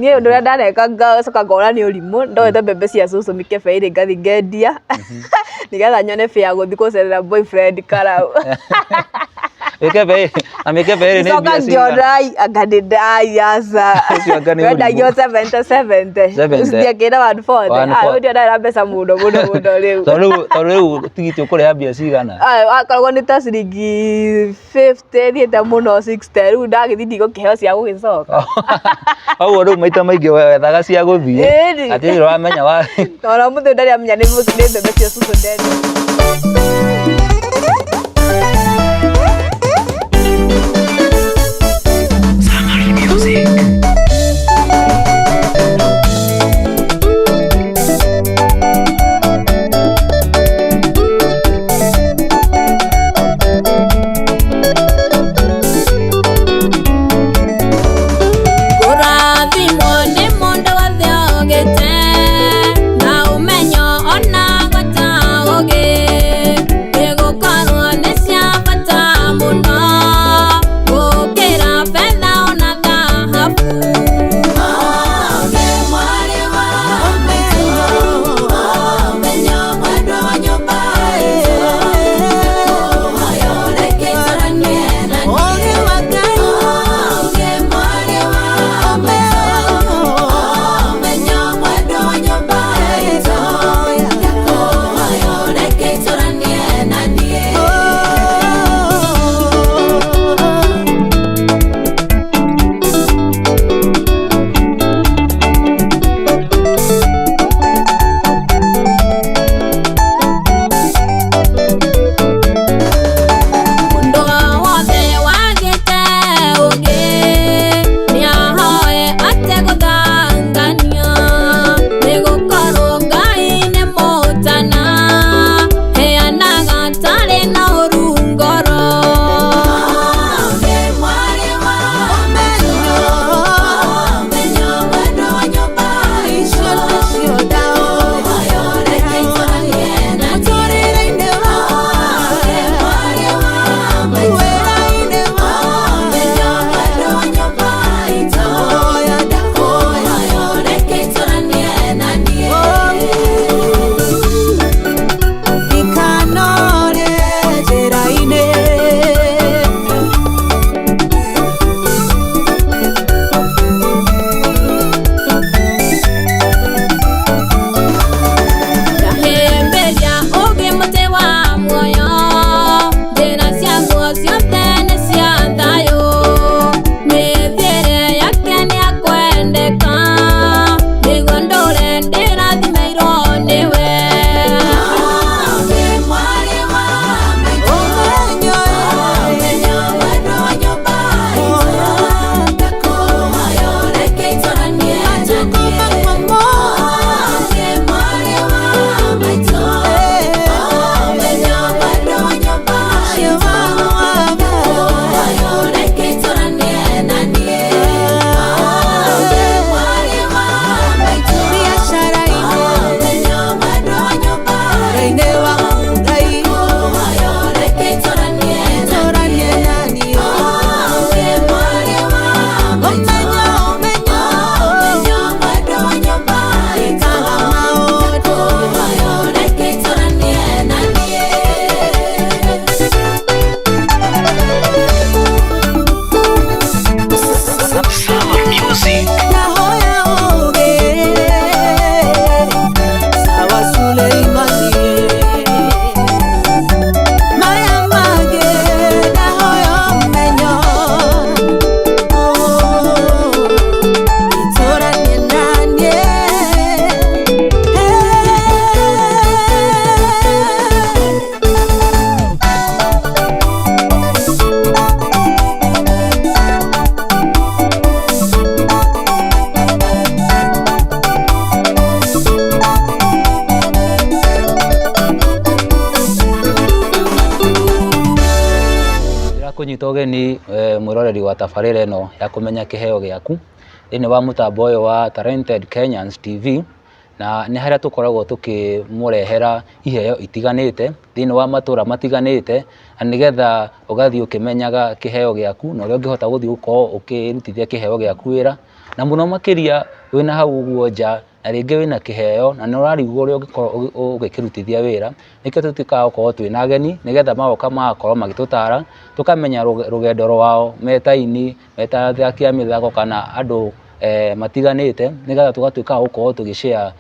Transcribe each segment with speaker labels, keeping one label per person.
Speaker 1: Niĩ ũndũ ũrĩa ndaneka ngacoka ngona nĩ ũrimũ, ndoete mbembe cia cũcũ mĩkebe ĩrĩ ngathiĩ ngendia nĩgetha nyone bĩa gũthiĩ gũcerera boyfriend Karau.
Speaker 2: Mĩkebe ĩrĩ, na mĩkebe ĩrĩ nĩ
Speaker 1: Ngĩcoka
Speaker 2: mbia cigana?
Speaker 1: ngĩona ai, anga nĩ ndai aca.
Speaker 2: Ũcio anga nĩ ũrimũ.
Speaker 1: Wendagio 70 70.
Speaker 2: 70.
Speaker 1: Ndiakĩra 140.
Speaker 2: 140.
Speaker 1: Ah, rĩu ndionaga na mbeca mũno mũno mũno rĩu.
Speaker 2: Tondũ rĩu tigiti ũkũrĩha mbia cigana?
Speaker 1: Ah, akoragwo nĩ ta ciringi 50 thiĩte mũno 60 rĩu ndagĩthiĩ ndigũkĩheo cia gũgĩcoka.
Speaker 2: Koguo rĩu maita maingĩ wethaga cia gũthiĩ.
Speaker 1: Ĩni.
Speaker 2: Atĩ rĩrĩa wamenya wa
Speaker 1: Ona mũthĩ ndarĩ amenya nĩ mbembe cia cũcũ ndendia.
Speaker 3: Kũrathimwo nĩ mũndũ wothe ogĩte na ũmenyo ona gwata ũgĩ, nĩgũkorwo nĩ cia bata mũno gũkĩra betha ona thahabu. Mwarĩ wa maitũ, ũmenyo mwendwa wa nyũmba itũ, reke itũranie na niĩ. Mwarĩ wa maitũ, ũmenyo mwendwa wa nyũmba itũ, reke itũranie na niĩ. Mũndũ o wothe wagĩte ũũgĩ nĩahoe ategũthangania, nĩgũkorwo Ngai nĩ mũtana, heanaga atarĩ na ũũru ngoro. Mwarĩ wa maitũ, ũmenyo mwendwa wa nyũmba itũ, reke itũranie na niĩ. Mwarĩ wa maitũ, ũmenyo mwendwa wa nyũmba itũ, reke itũranie na niĩ.
Speaker 4: Ndikanore njĩra-inĩ.
Speaker 3: Ndahĩmbĩria ũũgĩ mũtĩ wa muoyo, njĩra ciaguo ciothe nĩ cia thayũ, mĩthiĩre yake nĩ ya kwendeka, nĩguo ndũre ndĩrathimĩirwo nĩwe. Mwarĩ wa maitũ, ũmenyo mwendwa wa nyũmba itũ, ndakũhoya ũreke itũranie na niĩ. Mwarĩ wa maitũ, ũmenyo mwendwa wa nyũmba itũ, ndakũhoya ũreke itũranie na niĩ. Mwarĩ wa maitũ, ũmenyo mwendwa wa nyũmba itũ, ndakũhoya ũreke itũranie na niĩ. Mwarĩ wa maitũ, ũmenyo mwendwa wa nyũmba itũ, ndakũhoya ũreke itũranie na niĩ.
Speaker 4: Ndahoya ũũgĩ sawa Suleimani, maya mangĩ ndahoya ũmenyo itũranie na niĩ.
Speaker 2: Ndĩrakũnyita ũgeni mwĩroreri wa tabarĩra ĩno ya kũmenya kĩheo gĩaku thĩinĩ wa mũtambo ũyũ wa Talented Kenyans TV, na nĩ harĩa tũkoragwo tũkĩmũrehera iheo itiganĩte thĩinĩ wa matũra matiganĩte, na nĩgetha ũgathiĩ ũkĩmenyaga kĩheo gĩaku na ũrĩa ũngĩhota gũthiĩ gũkorwo ũkĩrutithia kĩheo gĩaku wĩra. Na mũno makĩria wĩna hau ũguo nja na rĩngĩ wĩna kĩheo na nĩ ũrarigwo ũrĩa ũngĩkorwo ũgĩkĩrutithia wĩra, nĩkĩo tũtuĩkaga gũkorwo twĩna ageni nĩgetha magoka magakorwo magĩtũtara, tũkamenya rũgendo rwao me ta aini, me ta athaki a mĩthako kana andũ matiganĩte, nĩgetha tũgatuĩka a gũkorwo tũgĩ share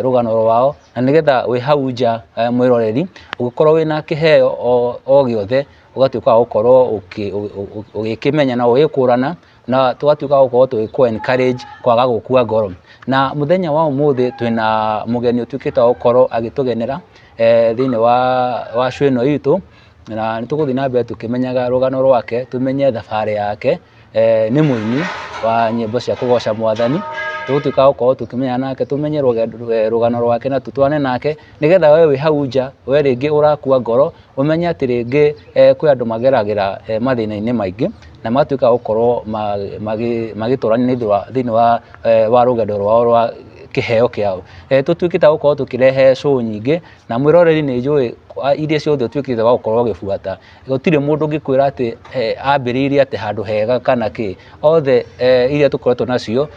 Speaker 2: rũgano rwao, na nĩgetha wĩ hau nja mwĩroreri ũngĩkorwo wĩna kĩheo o gĩothe ũgatuĩka wa gũkorwo ũgĩkĩmenya na ũgĩgĩkũrana na tũgatuĩka a gũkorwo tũgĩkũ encourage kwaga gũkua ngoro. Na mũthenya wa ũmũthĩ twĩna mũgeni ũtuĩkĩte wa gũkorwo agĩtũgenera thĩiniĩ wa show ĩno itũ, na nĩ tũgũthiĩ na mbere tũkĩmenyaga rũgano rwake, tũmenye thabarĩ yake. Nĩ mũini wa nyĩmbo cia kũgoca mwathani, tũgũtuĩka a gũkorwo tũkĩmenyana nake, tũmenye rũgano rwake na tũtwarane nake, nĩgetha we wĩ hau nja, we rĩngĩ ũrakua ngoro, ũmenye atĩ rĩngĩ kwĩ andũ mageragĩra mathĩna-inĩ maingĩ, na magatuĩka a gũkorwo magĩtũrania thĩinĩ wa rũgendo rwao rwa kĩheo kĩao. Tũtuĩkĩte a gũkorwo tũkĩrehe show nyingĩ, na mwĩroreri nĩ njũĩ iria ciothe ũtuĩkĩte wa gũkorwo ũgĩbuata, gũtirĩ mũndũ ũngĩkwĩra atĩ ambĩrĩirie atĩ handũ hega kana kĩ, othe iria tũkoretwo nacio,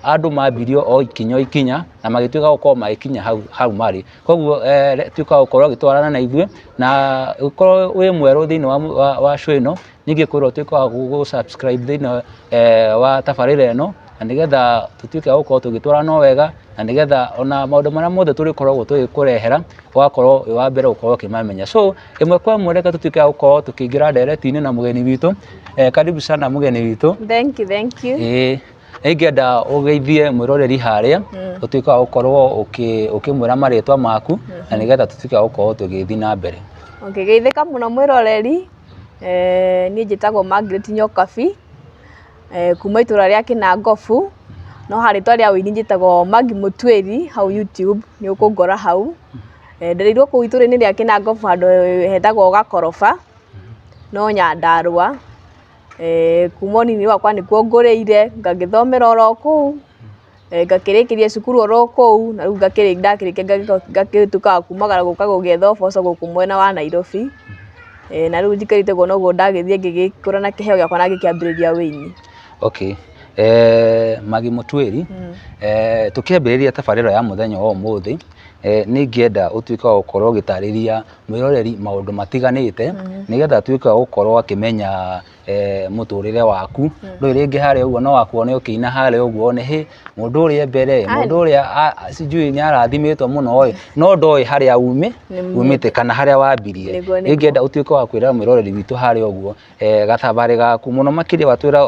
Speaker 2: andũ mambirie o ikinya o ikinya, na magĩtuĩka a gũkorwo magĩkinya hau marĩ. Koguo tuĩka wa gũkorwo ũgĩtwarana na ithuĩ, na ũkorwo wĩ mwerũ thĩinĩ wa show ĩno, niĩ ingĩkwĩra ũtuĩke wa gũ subscribe thĩinĩ wa tabarĩra ĩno, na nĩgetha tũtuĩke a gũkorwo tũgĩtwarana o wega, na nĩgetha ona maũndũ marĩa mothe tũrĩkoragwo tũgĩkũrehera, ũgakorwo wĩ wa mbere gũkorwo ũkĩmamenya. So ĩmwe kwa ĩmwe reke tũtuĩke a gũkorwo tũkĩingĩra ndereti-inĩ na mũgeni witũ. Karibu sana mũgeni witũ.
Speaker 1: Thank you, thank you.
Speaker 2: Ĩĩ nĩingĩenda ũgeithie mwĩroreri harĩa, ũtuĩke wa gũkorwo ũkĩmwĩra marĩtwa maku, na nĩgetha tũtuĩke a gũkorwo tũgĩthiĩ na mbere.
Speaker 1: Okay, geithĩka mũno mwĩroreri. Niĩ njĩtagwo Margaret Nyokabi, kuma itũra rĩa Kĩnangobu, no ha rĩtwa rĩa ũini njĩtagwo Maggie Mũtuĩri hau YouTube, nĩ ũkũngora hau. Ndereirwo kũu itũra-inĩ rĩa Kĩnangobu handũ hetagwo Gakoroba, no Nyandarũa. Kuma ũnini wakwa nĩkuo ngũrĩire, ngagĩthomera oro kũu, ngakĩrĩkĩria cukuru oro kũu, na rĩu ndakĩrĩkia ngagĩtuĩka wa kumagara gũka gũgĩetha ũboco gũkũ mwena wa Nairobi. Na rĩu njikarĩte ũguo noguo ndagĩthiĩ ngĩgĩkũra na kĩheo gĩakwa na ngĩkĩambĩrĩria ũini.
Speaker 2: Okay. Maggie Mũtuĩri, tũkĩambĩrĩria tabarĩra ya mũthenya wa ũmũthĩ, nĩ ingĩenda ũtuĩke wa gũkorwo ũgĩtarĩria mwĩroreri maũndũ matiganĩte, nĩgetha atuĩke wa gũkorwo akĩmenya mũtũrĩre waku. Ndũĩ rĩngĩ harĩa ũguo no akuone ũkĩina harĩa ũguo one hĩ, mũndũ ũrĩa mbere, mũndũ ũrĩa sijui nĩ arathimĩtwo mũno ĩ, no ndoĩ harĩa umĩte kana harĩa wambirie. Ingĩenda ũtuĩke wa kwĩra mwĩroreri witũ harĩa ũguo gathabarĩ gaku mũno makĩria watwĩra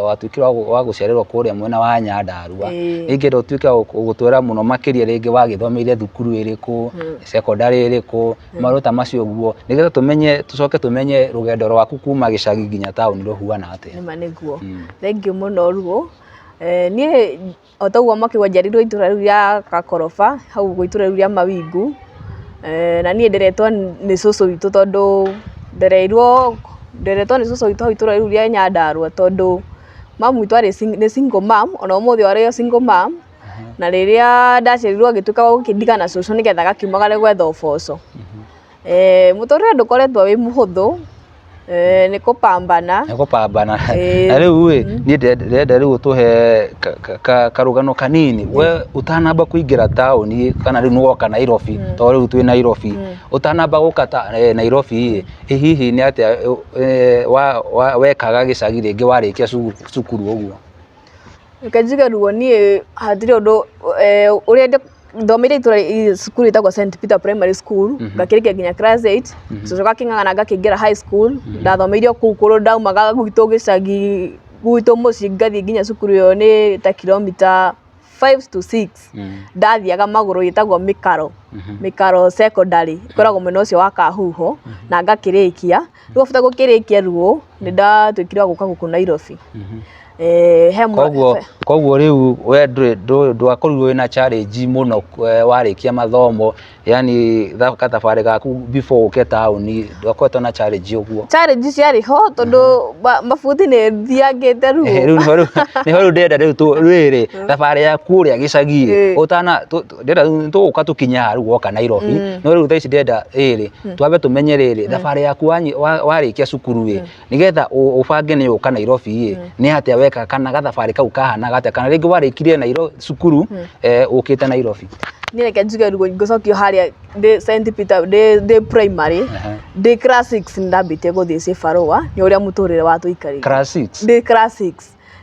Speaker 2: watuĩkire wa gũciarĩrwo kũrĩa mwena wa Nyandarua. Ingĩenda ũtuĩke wa gũtwĩra mũno makĩria rĩngĩ wagĩthomeire thukuru ĩrĩkũ, cekondarĩ ĩrĩkũ, maũndũ ta macio ũguo, nĩgetha tũmenye tũcoke tũmenye rũgendo rwaku kuma gĩcagi nginya taũni rũhuana atĩa.
Speaker 1: Nĩma nĩguo. Thank you mũno Ruo. Niĩ o ta ũguo makĩuga njiarĩirwo itũra rĩu rĩa Gakoroba, hau ũguo itũra rĩu rĩa Mawingu. Na niĩ nderetwo nĩ cũcũ witũ tondũ nderetwo nĩ cũcũ witũ hau itũra rĩu rĩa Nyandarũa tondũ mamu witũ arĩ nĩ single mom, ona ũmũthĩ ũyũ arĩ o single mom. Na rĩrĩa ndaciarirwo agĩtuĩka wa gũkĩndiga na cũcũ nĩgetha agakiumagare gwetha ũboco. Mũtũrĩre ndũkoretwo wĩ mũhũthũ, nĩ kũpambana.
Speaker 2: Nĩ kũpambana. Na rĩu ĩ, niĩ ndĩrenda rĩu ũtũhe karũgano kanini. We ũtanamba kũingĩra taũni kana rĩu nĩwoka Nairobi, tondũ rĩu twĩ Nairobi. Ũtanamba gũka Nairobi ĩ, hihi nĩ atĩa wekaga gĩcagi rĩngĩ warĩkia cukuru ũguo?
Speaker 1: Reke njuge ruo niĩ hatirĩ ũndũ ũrĩa thomeire itũra cukuru ĩtagwo St Peter Primary School, ngakĩrĩkia nginya class 8, cũcũ akĩng'ang'ana ngakĩingĩra high school, ndathomeire o kũu kũrĩa ndaumaga gwitũ gĩcagi, gwitũ mũciĩ ngathiĩ nginya cukuru ĩyo nĩ ta kilomita 5 to 6, ndathiaga magũrũ ĩtagwo Mĩkaro, Mĩkaro Secondary, ĩkoragwo mwena ũcio wa Kahuho, na ngakĩrĩkia. Rĩu after gũkĩrĩkia ruo, nĩ ndatuĩkire wa gũka gũkũ Nairobi. He
Speaker 2: Koguo koguo rĩu we ndwakorirwo wĩna challenge mũno warĩkia mathomo, yani gathabarĩ gaku before ũke taũni ndwakoretwo na challenge ũguo?
Speaker 1: Challenge ciarĩ ho tondũ mabuthi nĩ thiangĩte ruo.
Speaker 2: Rĩu nĩho rĩu nĩho rĩu ndĩrenda rĩu rĩrĩ thabarĩ yaku kũrĩa gĩcagi rĩ, ũtana ndĩrenda rĩu tũgũka tũkinye haha rĩu woka Nairobi, no rĩu thaa ici ndĩrenda rĩrĩ twambe tũmenye rĩrĩ thabarĩ yaku warĩkia cukuru ĩ, nĩgetha ũbange nĩ ũka Nairobi ĩ, nĩ atĩa wekaga? ũreka kana gathabarĩ kau kahanaga atĩa kana rĩngĩ warĩkirie Nairobi cukuru ũkĩte Nairobi?
Speaker 1: Niĩ reke njuge rĩu ngũcokio harĩa ndĩ St Peter ndĩ primary ndĩ class 6 nĩndambĩtie gũthiĩ cibarũa nĩ ũrĩa mũtũrĩre watũikarĩte.
Speaker 2: Class 6?
Speaker 1: Ndĩ class 6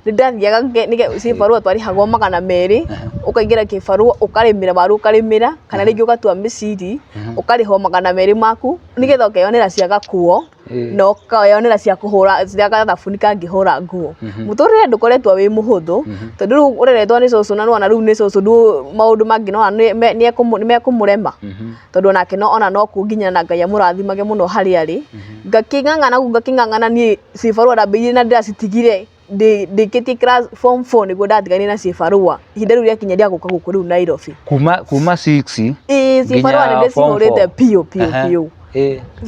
Speaker 1: nĩndathiaga cibarũa twarĩhagwo 200 ũkaingĩra kĩbarũa ũkarĩmĩra waru ũkarĩmĩra kana rĩngĩ ũgatua mĩciri ũkarĩhwo 200 maku nĩgetha ũkeyonera cia gakuo na ũkeyonera cia kũhũra cia gathabuni kangĩhũra nguo. Mũtũrĩre ndũkoretwo wĩ mũhũthũ tondũ rĩu ũreretwo nĩ cũcũ na nĩwona rĩu nĩ cũcũ maũndũ mangĩ nĩwona nĩekũmũrema tondũ onake ona no kuo nginya na Ngai amũrathimage mũno harĩa arĩ. Ngakĩng'ang'ana ũguo ngakĩng'ang'ana niĩ cibarũa ndambĩrĩirie na ndĩracitigire ndĩkĩtie class form 4 nĩguo ndatiganire na cibarũa ihinda rĩu rĩakinya rĩa gũka gũkũ rĩu Nairobi.
Speaker 2: Kuma 6
Speaker 1: Ĩĩ cibarũa
Speaker 2: nginya
Speaker 1: nĩ
Speaker 2: form
Speaker 1: ndĩcihũrĩte
Speaker 2: 4.
Speaker 1: biũ biũ biũ.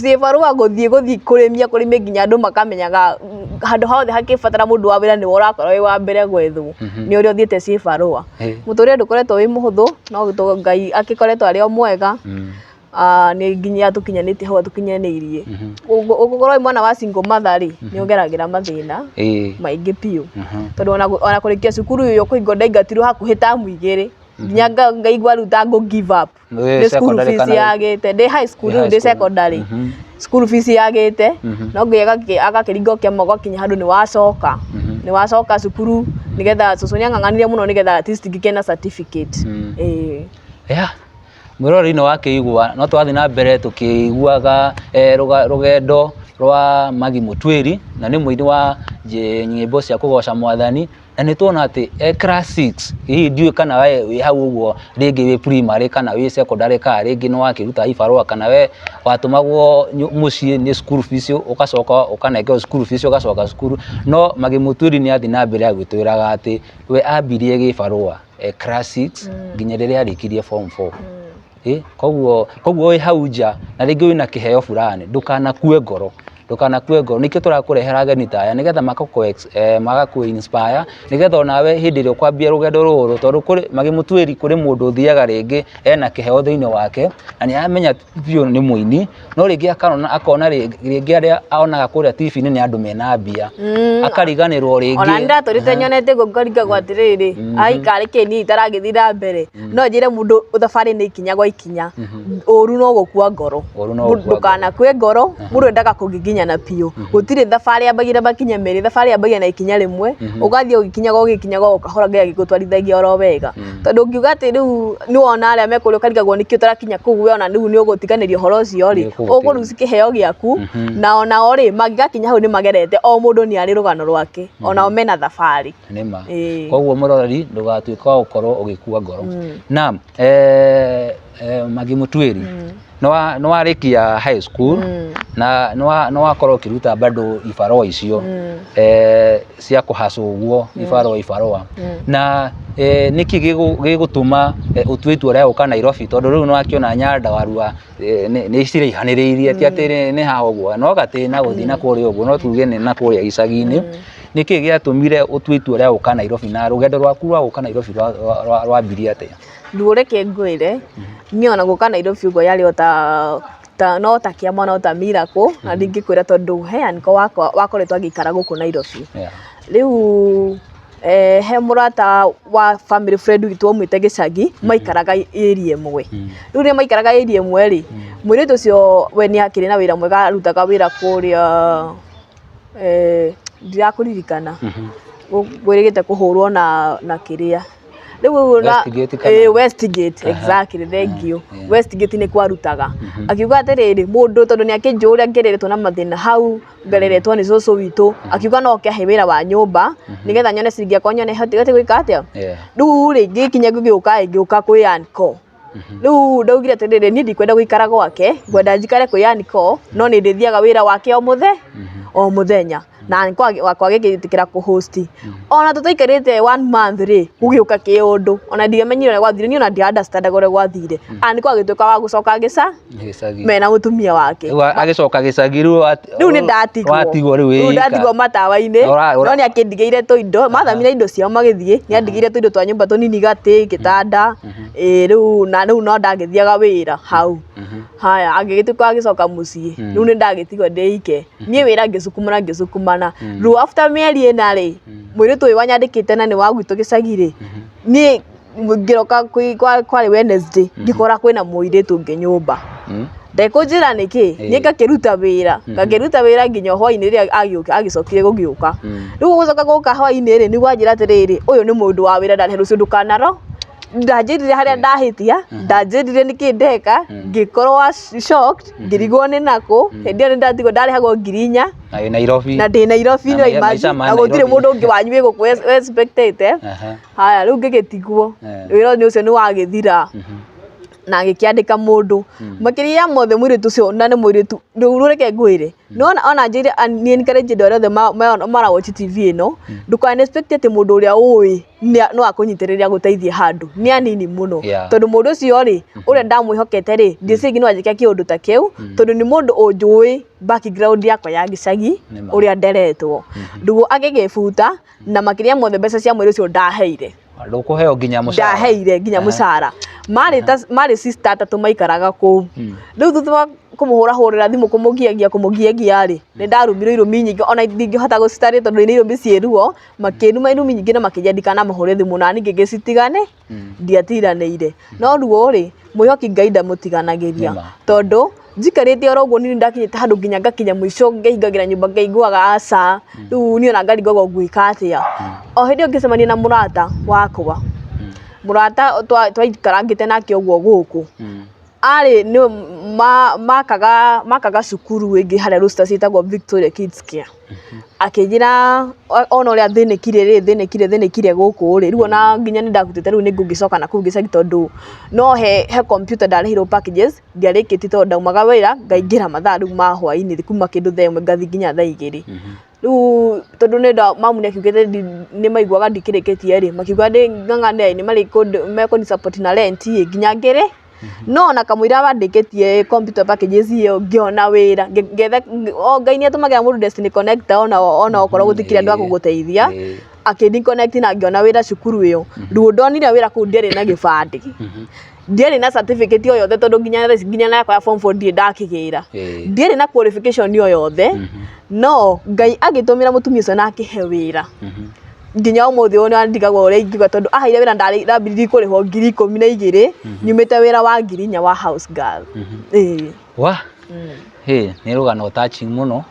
Speaker 1: Cibarũa gũthiĩ kũrĩmia nginya andũ makamenyaga handũ hothe hakĩbatara mũndũ wa wĩra nĩwe ũrakorwo wĩ wa mbere gwethwo nĩ ũrĩa ũthiĩte cibarũa. Mũtũrĩre ndũkoretwo wĩ mũhũthũ no Ngai akĩkoretwo arĩ o mwega. Nĩ nginya atũkinyanĩtie hau atũkinyanĩirie. Ũgũkorwo wĩ mwana wa single mother rĩ, nĩ ũgeragĩra mathĩna maingĩ biũ. Tondũ ona kũrĩkia cukuru ũyũ kũhingwo ndaingatirwo hakuhĩ tamu igĩrĩ nginya ngaigua rĩu ta ngũ give up. Nĩ school fees yagĩte ndĩ high school rĩu ndĩ secondary school fees yagĩte no Ngai agakĩringa kĩama ũgakinya handũ nĩ wacoka nĩ wacoka cukuru nĩgetha cũcũ nĩ ang'ang'anire mũno nĩgetha at least ngĩgĩe na certificate. Ĩĩ.
Speaker 2: Yeah. Mwĩroreri nĩ wakĩigua no twathiĩ na mbere tũkĩiguaga rũgendo rwa Maggie Mũtuĩri na nĩ mũini wa nyĩmbo cia kũgoca mwathani na nĩ tuona atĩ e class 6 hihi ndiũĩ kana we wĩ hau ũguo rĩngĩ wĩ primary kana wĩ secondary kana rĩngĩ nĩ wakĩruta ibarũa kana we watũmagwo mũciĩ nĩ school fees ũgacoka ũkanengerwo school fees ũgacoka cukuru no Maggie Mũtuĩri nĩ athiĩ na mbere agĩtwĩraga atĩ we ambirie gĩbarũa class 6 nginya rĩrĩa arĩkirie form 4. Koguo wĩ hau nja na rĩngĩ wĩna kĩheo fulani ndũkanakue ngoro ndũkanakue ngoro nĩkĩo tũrakũrehera ageni ta aya nĩgetha magakũ inspire nĩgetha onawe hĩndĩ ĩrĩa ũkwambia rũgendo rũrũ tondũ kũrĩ Maggie Mũtuĩri kũrĩ mũndũ ũthiaga rĩngĩ ena kĩheo thĩinĩ wake na nĩ aramenya biũ nĩ mũini no rĩngĩ akona rĩngĩ arĩa onaga kũrĩa TV-inĩ nĩ andũ mena mbia akariganĩrwo rĩngĩ.
Speaker 1: Ona nĩ ndatũrĩte nyonete ũguo ngaringagwo atĩrĩrĩ ai karĩ kĩ niĩ itaragĩthiĩ na mbere no njĩre mũndũ thabarĩ nĩ ikinya gwa ikinya ũru no gũkua ngoro
Speaker 2: Ũru no gũkua ngoro.
Speaker 1: Ndũkanakue ngoro mũndũ endaga kũgiginyana biũ gũtirĩ thabarĩ yambagia na makinya merĩ thabarĩ yambagia na ikinya rĩmwe ũgathiĩ ũgĩkinyaga ũgĩkinyaga o kahora Ngai agĩgũtwarithagia oro wega tondũ ũngiuga atĩ rĩu nĩ wona arĩa me kũrĩa ũkarigagwo nĩkĩ ũtarakinya kũu we ona rĩu nĩ ũgũtiganĩria ũhoro ũcio rĩ
Speaker 2: Nĩ ũkũũtiga.
Speaker 1: ũkũruci kĩheo gĩaku na onao rĩ mangĩgakinya hau nĩ magerete o mũndũ nĩ arĩ rũgano rwake onao mena thabarĩ.
Speaker 2: Nĩ ma.
Speaker 1: Ĩĩ.
Speaker 2: Koguo mũroreri ndũgatuĩke wa gũkorwo ũgĩkua ngoro. Na Maggie Mũtuĩri nĩ warĩkia high school na nĩ wakorwo ũkĩruta bado ibarũa icio cia kũhacwo ũguo ibarũa ibarũa na nĩkĩ gĩgũtũma ũtue itua rĩa gũka Nairobi tondũ rĩu nĩ wakĩona Nyandarua nĩ ciraihanĩrĩirie ti atĩ nĩ haha ũguo no gatĩna gũthiĩ na kũrĩa ũguo no tuge nĩ na kũrĩa icagi-inĩ nĩkĩ gĩatũmire ũtue itua rĩa gũka Nairobi na rũgendo rwaku rwa gũka Nairobi rwambirie atĩa?
Speaker 1: Rĩu reke ngwĩre niĩ ona gũka Nairobi ũguo yarĩ o ta no ta kĩama no ta miracle na ndingĩkwĩra tondũ he uncle wakwa wakoretwo agĩikara gũkũ Nairobi. Rĩu he mũrata wa family friend witũ waumĩte gĩcagi maikaraga area ĩmwe. Rĩu rĩrĩa maikaraga area ĩmwe rĩ, mũirĩtu ũcio we nĩ akĩrĩ na wĩra mwega arutaga wĩra kũrĩa ndirakũririkana ngwĩrĩgĩte kũhũrwo na kĩrĩa rĩu na
Speaker 2: Westgate kana?
Speaker 1: ĩĩ Westgate exactly thank you Westgate nĩ kwarutaga akiuga atĩrĩrĩ mũndũ tondũ nĩ akĩnjũĩ ũrĩa ngereretwo na mathĩna hau ngereretwo nĩ cũcũ witũ akiuga no oke ahe wĩra wa nyũmba nĩgetha nyone ciringi yakwa nyone hote gwĩka atĩa rĩu rĩ ngĩkinya ngĩũka ngĩũka kwĩ uncle rĩu ndaugire atĩrĩrĩ niĩ ndikwenda gũikara gwake ngwenda njikare kwĩ uncle no nĩ ndĩthiaga wĩra wake o mũthe o mũthenya na uncle wakwa agĩgĩtĩkĩra kũ host ona tũtaikarĩte one month rĩ gũgĩũka kĩũndũ ona ndiamenyire ũrĩa gwathire niĩ ona ndia understand ũrĩa gwathire uncle agĩtuĩka wa gũcoka gĩca
Speaker 2: Gĩcagi.
Speaker 1: mena mũtumia wake
Speaker 2: Rĩu agĩcoka gĩcagi rĩu
Speaker 1: rĩu nĩ ndatigwo
Speaker 2: watigwo rĩu
Speaker 1: rĩu
Speaker 2: wĩ
Speaker 1: ndatigwo matawa-inĩ no nĩ akĩndigĩire tũindo mathamire indo ciao magĩthiĩ nĩ andigĩire tũindo twa nyũmba tũnini gatĩ gĩtanda ĩĩ rĩu na rĩu no ndagĩthiaga wĩra hau haya agĩgĩtuĩka agĩcoka mũciĩ rĩu nĩ ndagĩtigwo ndĩ ike niĩ wĩra ngĩcukumana ngĩcukumana. mwana. Rĩu after mĩeri 4 rĩ, mũirĩtu ũyũ wanyandĩkĩte na nĩ wa gwitũ gĩcagi rĩ, niĩ ngĩroka kwarĩ Wednesday, ngĩkora kwĩna mũirĩtu ũngĩ nyũmba. Ndekũnjĩra nĩkĩ, niĩ ngakĩruta wĩra, ngakĩruta wĩra nginya hwainĩ rĩrĩa agĩcokire gũgĩũka. Rĩu gũcoka gũka hwainĩ rĩ, nĩguo anjĩra atĩrĩrĩ, ũyũ nĩ mũndũ wa wĩra ndarehe rũciũ ndũkanaro. Ndanjĩrire harĩa ndahĩtia, ndanjĩrire nĩkĩ ndeka, ngĩkorwo shocked, ngĩrigwo nĩ nakũ, hĩndĩ ĩyo nĩ ndatigwo ndarĩhagwo 4,000.
Speaker 2: Na wĩ Nairobi.
Speaker 1: Na ndĩ Nairobi,
Speaker 2: Na
Speaker 1: no
Speaker 2: maica
Speaker 1: imagine,
Speaker 2: ma
Speaker 1: na gũtirĩ
Speaker 2: Nairobi.
Speaker 1: mũndũ ũngĩ wanyu wĩ gũkũ expectĩte. Haya, rĩu ngĩgĩtigwo, wĩra ũcio nĩ wagĩthira. Na ngĩkĩandĩka mũndũ. Makĩria ya mothe mũirĩtu ũcio na nĩ mũirĩtu, rĩu reke ngwĩre, nĩwona ona njĩre niĩ encourage andũ arĩa othe mara watch TV ĩno, ndũkana expect atĩ mũndũ ũrĩa ũĩ no akũnyitĩrĩre agũteithie handũ, nĩ anini mũno. Tondũ mũndũ ũcio rĩ, ũrĩa ndamwĩhokete rĩ, ndieciragia no anjĩke kĩũndũ ta kĩu, tondũ nĩ mũndũ ũnjũĩ background yakwa ya gĩcagi, ũrĩa nderetwo. Rĩu agĩgĩbuta, na makĩria mothe mbeca cia mweri ũcio ndaheire.
Speaker 2: Ndũkũheo nginya mũcara.
Speaker 1: Ndaheire nginya mũcara. Marĩ sister atatũ maikaraga kũu. Rĩu thutha wa kũmũhũrahũrĩra thimũ kũmũgiagia rĩ, nĩ ndarumirwo irũmi nyingĩ ona ndingĩhota gũcitarĩria tondũ nĩ irũmi ciĩ ruo, makĩnuma irũmi nyingĩ na makĩnjĩra ndikanamahũrĩre thimũ na niĩ ngĩgĩcitigane, ndiatiganĩire. No ruo rĩ, mwĩhoki Ngai ndamũtiganagĩria, tondũ njikarĩte oro ũguo niĩ nĩndakinyĩte handũ nginya ngakinya mũico ngehingagĩra nyũmba ngaiguaga aca, rĩu niĩ ona ngarigagwo ngwĩka atĩa. O hĩndĩ ĩyo ngĩcemania na mũrata wakwa, mũrata twaikarangĩte nake ũguo gũkũ, arĩ nĩ makaga cukuru ĩngĩ harĩa Roasters ĩtagwo Victoria Kids Care. Akĩnjĩra ona ũrĩa thĩnĩkire rĩ, thĩnĩkire gũkũ rĩ, rĩu ona nginya nĩ ndakutĩte rĩu nĩ ngũgĩcoka nakũu gĩcagi tondũ no he computer ndarĩhirwo packages ndiarĩkĩtie tondũ ndaumaga wĩra ngaingĩra mathaa rĩu ma hwainĩ kuma kĩndũ 1:00 ngathiĩ nginya 2:00. Rĩu tondũ nĩ mamu nĩ akiugĩte nĩ maiguaga ndikĩrĩkĩtie rĩ, makiuga ng'ang'ane nĩ mekũni support na rent ĩ nginya ngĩrĩ. No ona kamũira wandĩkĩtie computer packages ĩyo ngĩona wĩra, ngĩetha Ngai nĩ atũmagĩra mũndũ destiny connector ona okorwo gũtikĩrĩ andũ a gũgũteithia, akĩni connect na ngĩona wĩra cukuru ĩyo. Rĩu ndonire wĩra kũu ndiarĩ na gĩbandĩ, ndiarĩ na certificate o yothe tondũ nginya thaa ici nginya na yakwa ya form 4 ndirĩ ndakĩgĩra. Ndiarĩ na qualification o yothe, no Ngai agĩtũmĩra mũtumia ũcio na akĩhe wĩra. Nginya ũmũthĩ ũyũ nĩ ndigagwo ũrĩa ingiuga tondũ aheire wĩra ndambĩrĩirie kũrĩhwo 12,000 nyumĩte wĩra wa 4,000 wa house girl.
Speaker 2: Wa hĩ, nĩ rũgano touching mũno,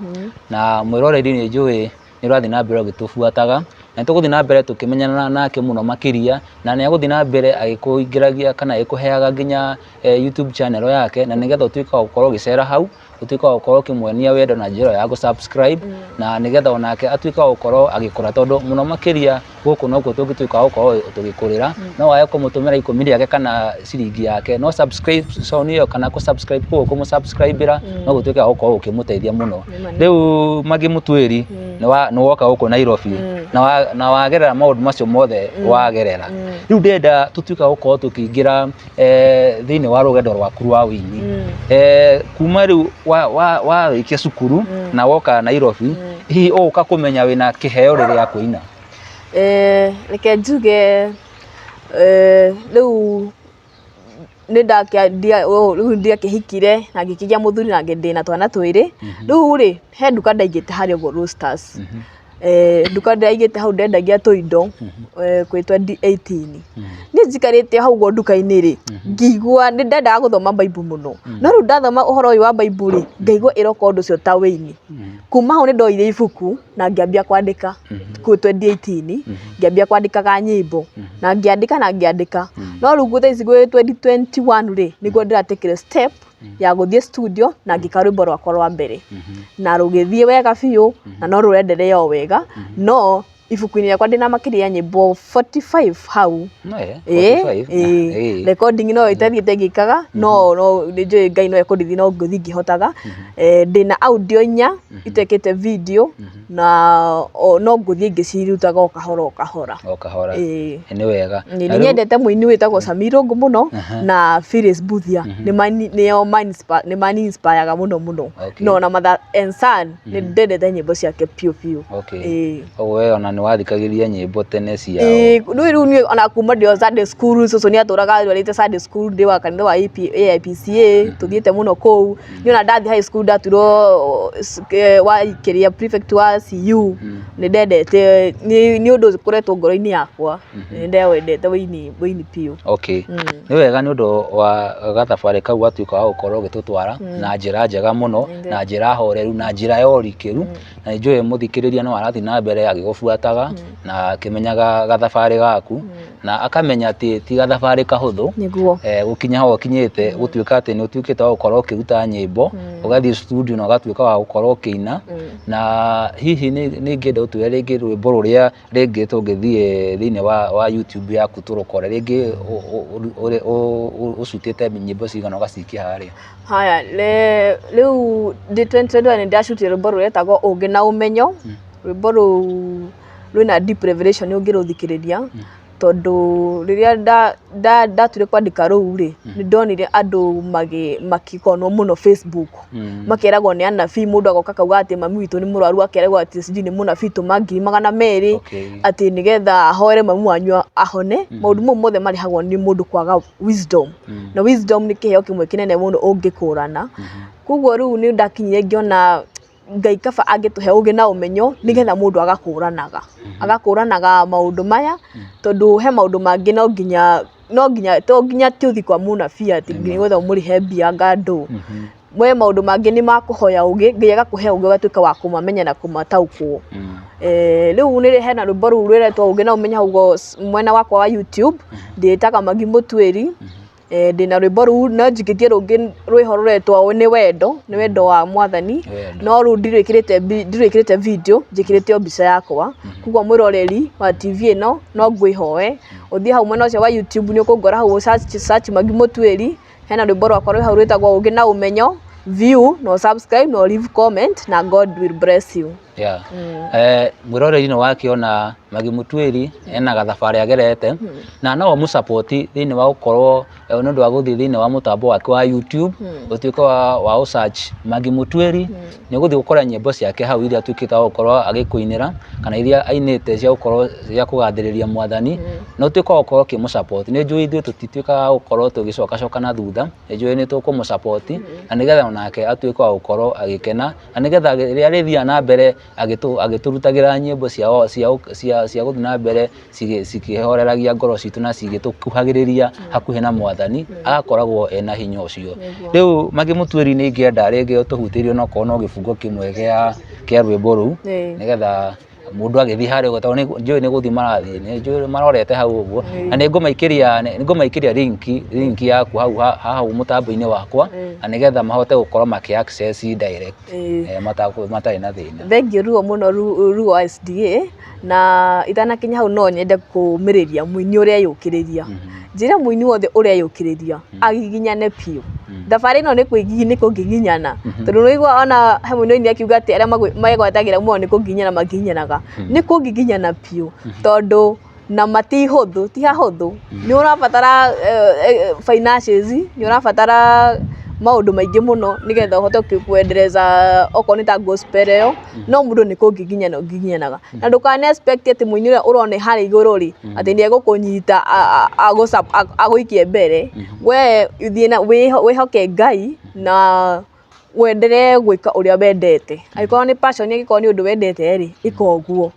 Speaker 2: na mwĩroreri nĩ njũĩ nĩ ũrathiĩ na mbere ũgĩtũbuataga, na nĩ tũgũthiĩ na mbere tũkĩmenyana nake mũno makĩria, na nĩ egũthiĩ na mbere agĩkũingĩragia kana agĩkũheaga nginya YouTube channel yake, na nĩgetha ũtuĩke wa gũkorwo ũgĩcera hau, ũtuĩke wa gũkorwo ũkĩmuonia wendo na njĩra ya gũ subscribe, na nĩgetha onake atuĩke wa gũkorwo agĩkũra, tondũ mũno makĩria gũkũ nokuo tũngĩtuĩka wa gũkorwo tũgĩkũrĩra, no wage kũmũtũmĩra 10 rĩake kana ciringi yake, no subscription ĩyo kana kũ subscribe kũu kũmũ subscribe ĩra no gũtuĩke wa gũkorwo ũkĩmũteithia mũno. Rĩu Maggie Mũtuĩri, nĩ woka gũkũ Nairobi na wagerera maũndũ macio mothe wagerera, rĩu ndĩrenda tũtuĩke wa gũkorwo tũkĩingĩra thĩinĩ wa rũgendo rwaku rwa ũini. Kuma rĩu warĩkia cukuru na woka Nairobi, hihi ũgũka kũmenya wĩna kĩheo rĩrĩa kũina?
Speaker 1: Reke njuge rĩu nĩ rĩu ndiakĩhikire na ngĩkĩgĩa mũthuri na ndĩna twana twĩrĩ. Rĩu rĩ, he nduka ndaigĩte harĩa ũguo Roasters. Nduka ndaigĩte hau ndendagia tũindo kwĩ 2018. Niĩ njikarĩte hau ũguo nduka-inĩ rĩ, ngĩigua nĩ ndendaga gũthoma Bible mũno. No rĩu ndathoma ũhoro ũyũ wa Bible rĩ, ngaigua ĩroka ũndũ ũcio ta wĩini. Kuma hau nĩ ndoire ibuku na ngĩambia kwandĩka kũu 2018, ngĩambia kwandĩkaga nyĩmbo na ngĩandĩka na ngĩandĩka. No rĩu thaa ici gwĩ 2021 rĩ, nĩguo ndĩratekire step ya gũthiĩ studio na ngĩka rwĩmbo rwakwa rwa mbere. Na rũgĩthiĩ wega biũ na no rũrenderea o wega, no ibuku-inĩ rĩakwa ndĩna makĩria ya nyĩmbo 45 hau.
Speaker 2: Ĩĩ,
Speaker 1: Ĩĩ, recording no ĩtathiĩte ngĩkaga, no no nĩ njũĩ Ngai no ekũndeithia no ngũthiĩ ngĩhotaga. Ndĩna audio inya itekĩte video na no ngũthiĩ ngĩcirutaga o kahora o kahora.
Speaker 2: O kahora. Nĩ wega.
Speaker 1: Nĩ nyendete mũini wĩtagwo Sammy Irũngũ mũno na Phyllis Mbuthia, nĩo mani inspire mũno mũno. No na Mother and Son nĩ ndendete nyĩmbo ciake biũ biũ.
Speaker 2: Ũguo we ona nĩ nĩ wathikagĩrĩria nyĩmbo tene ciao.
Speaker 1: Ĩĩ, rĩu niĩ ona kuma ndĩ o Sunday school, cũcũ nĩ atũraga arwarĩte Sunday school ndĩ wa kanitha wa AP AIPCA, tũthiĩte mũno kũu. Niĩ ona ndathiĩ high school ndatuirwo wa kĩrĩa prefect wa CU, nĩ ndendete, nĩ ũndũ ũkoretwo ngoro-inĩ yakwa, nĩ ndawendete ũini ũini biũ.
Speaker 2: Okay. Nĩ wega nĩ ũndũ wa gathabarĩ kau watuĩka wa gũkorwo ũgĩtũtwara na njĩra njega mũno, na njĩra horeru, na njĩra ya ũrikĩru. Na nĩ njũĩ mũthikĩrĩria no arathiĩ na mbere agĩgũbuataga na akĩmenyaga gathabarĩ gaku na akamenya atĩ ti gathabarĩ kahũthũ.
Speaker 1: Nĩguo.
Speaker 2: Gũkinya hau ũkinyĩte gũtuĩka atĩ nĩ ũtuĩkĩte wa gũkorwo ũkĩruta nyĩmbo, ũgathiĩ studio na ũgatuĩka wa gũkorwo ũkĩina. Na hihi nĩ ingĩenda ũtwĩre rĩngĩ rwĩmbo rũrĩa rĩngĩ tũngĩthiĩ thĩinĩ wa YouTube yaku tũrũkore, rĩngĩ ũcutĩte nyĩmbo cigana ũgacikia harĩa.
Speaker 1: Haya, rĩu ndĩ 2021 nĩ ndacutire rwĩmbo rũretagwo Ũũgĩ na Ũmenyo, rwĩmbo rũu rwĩna deep revelation ũngĩrũthikĩrĩria, tondũ rĩrĩa ndatuire kwandĩka rũu rĩ, nĩ ndonire andũ makĩkonwo mũno Facebook, makeragwo nĩ anabii, mũndũ agoka akauga atĩ mami witũ nĩ mũrwaru, akeragwo atĩ sijui nĩ mũnabii tũma 200,000, atĩ nĩgetha ahoere mami wanyu ahone. Maũndũ mau mothe marehagwo nĩ mũndũ kwaga wisdom. Na wisdom nĩ kĩheo kĩmwe kĩnene mũno ũngĩkũrana. Koguo rĩu nĩ ndakinyire ngĩona Ngai kaba angĩtũhe ũgĩ na ũmenyo nĩgetha mũndũ agakũranaga. Agakũranaga maũndũ maya, tondũ he maũndũ mangĩ no nginya no nginya to nginya atĩ ũthiĩ kwa mũnabii atĩ nĩgetha ũmũrĩhe mbia anga ndũ. We maũndũ mangĩ nĩ makũhoya ũgĩ, Ngai agakũhe ũgĩ ũgatuĩka wa kũmamenya na kũmataũkwo. Rĩu nĩ hena rwĩmbo rũu rwĩretwo Ũgĩ na Ũmenyo hau ũguo mwena wakwa wa YouTube, ndĩĩtaga Maggie Mũtuĩri. Ndĩna rwĩmbo rũu no njikĩtie rũngĩ rwĩho rũretwo nĩ wendo, nĩ wendo wa mwathani, no rũu ndirwĩkĩrĩte video, njĩkĩrĩte o mbica yakwa. Koguo mwĩroreri wa TV ĩno no ngwĩhoe ũthiĩ hau mwena ũcio wa YouTube nĩ ũkũngora hau search Maggie Mũtuĩri, hena rwĩmbo rwakwa rwĩ hau rwĩtagwo Ũgĩ na Ũmenyo, view na ũ subscribe na ũ leave comment na God will bless you.
Speaker 2: Yeah. Mwĩroreri nĩ wakĩona Maggie Mũtuĩri ena gathabarĩ agerete na no ũmũ support thĩinĩ wa gũkorwo nĩ ũndũ wa gũthiĩ thĩinĩ wa mũtambo wake wa YouTube, ũtuĩke wa gũ search Maggie Mũtuĩri, nĩ ũgũthiĩ gũkora nyĩmbo ciake hau iria atuĩkĩte wa gũkorwo agĩkũinĩra kana iria ainĩte cia gũkorwo cia kũgathĩrĩria mwathani, na ũtuĩke wa gũkorwo ũkĩmũ support. Nĩ njũĩ ithuĩ tũtituĩkaga a gũkorwo tũgĩcokacoka na thutha, nĩ njũĩ nĩ tũkũmũ support na nĩgetha onake atuĩke wa gũkorwo agĩkena na nĩgetha rĩrĩa arĩthiaga na mbere agĩtũrutagĩra nyĩmbo cia gũthiĩ na mbere cikĩhoreragia ngoro citũ na cigĩtũkuhagĩrĩria hakuhĩ na mwathani, agakoragwo ena hinya ũcio. Rĩu Maggie Mũtuĩri nĩ ingĩenda rĩngĩ ũtũhutĩrie onokorwo no gĩbungo kĩmwe kĩa rwĩmbo rũu, nĩgetha mũndũ agĩthiĩ harĩa ũguo, tondũ njũĩ nĩ gũthiĩ marathiĩ, nĩ njũĩ marorete hau ũguo, na nĩ ngũmaikĩria link yaku hau hau mũtambo-inĩ wakwa, na nĩgetha mahote gũkorwo makĩ access direct matarĩ na thĩna.
Speaker 1: Thengiũ ruo mũno ruo wa SDA, na itanakinya hau no nyende kũmĩrĩria mũini ũreyũkĩrĩria. Njĩre mũini wothe ũreyũkĩrĩria agiginyane biũ. Thabarĩ ĩno nĩ kũgiginyana, tondũ nĩ ũraigua ona he mũini wainire akiuga atĩ arĩa megwatagĩra muoyo nĩ kũgiginyana magiginyanaga. Nĩ kũgiginyana biũ, tondũ na ti hũthũ, ti hahũthũ. Nĩ ũrabatara finances, nĩ ũrabatara maũndũ maingĩ mũno nĩgetha ũhote kwendeleza okorwo nĩ ta gospel ĩyo, no mũndũ nĩ kũgiginyana ũgiginyanaga. Na ndũkana expect atĩ mũini ũrĩa ũrona harĩa igũrũ rĩ, atĩ nĩ egũkũnyita agũikie mbere. We thiĩ na wĩhoke Ngai na wendelee gwĩka ũrĩa wendete. Angĩkorwo nĩ passion, angĩkorwo nĩ ũndũ wendete rĩ, ĩka ũguo.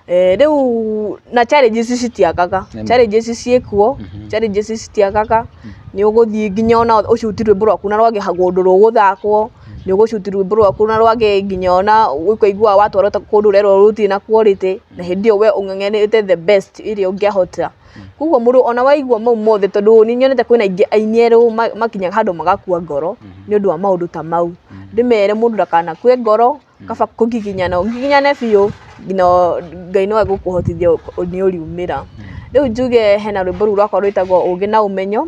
Speaker 1: Rĩu na challenges citiagaga, challenges ciĩkuo, challenges citiagaga, nĩ ũgũthiĩ nginya ona ũcuti rwĩmbo rwaku na rwage kũndũ rũgũthakwo, nĩ ũgũcuti rwĩmbo rwaku na rwage nginya ona ũkaigua watwarwo kũndũ ũrerwo rũtirĩ na quality, na hĩndĩ ĩyo we ũng'ang'anĩte the best ĩrĩa ũngĩahota. Koguo mũndũ ona waigua mau mothe, tondũ nĩ nyonete kwĩna aingĩ aini erũ makinyaga handũ magakua ngoro nĩ ũndũ wa maũndũ ta mau. Ndĩmere mũndũ ndakanakue ngoro, kaba kũgiginyana, ũgiginyane biũ nginya Ngai no egũkũhotithia nĩ ũriumĩra. Rĩu njuge hena rwĩmbo rũu rwakwa rwĩtagwo Ũgĩ na Ũmenyo,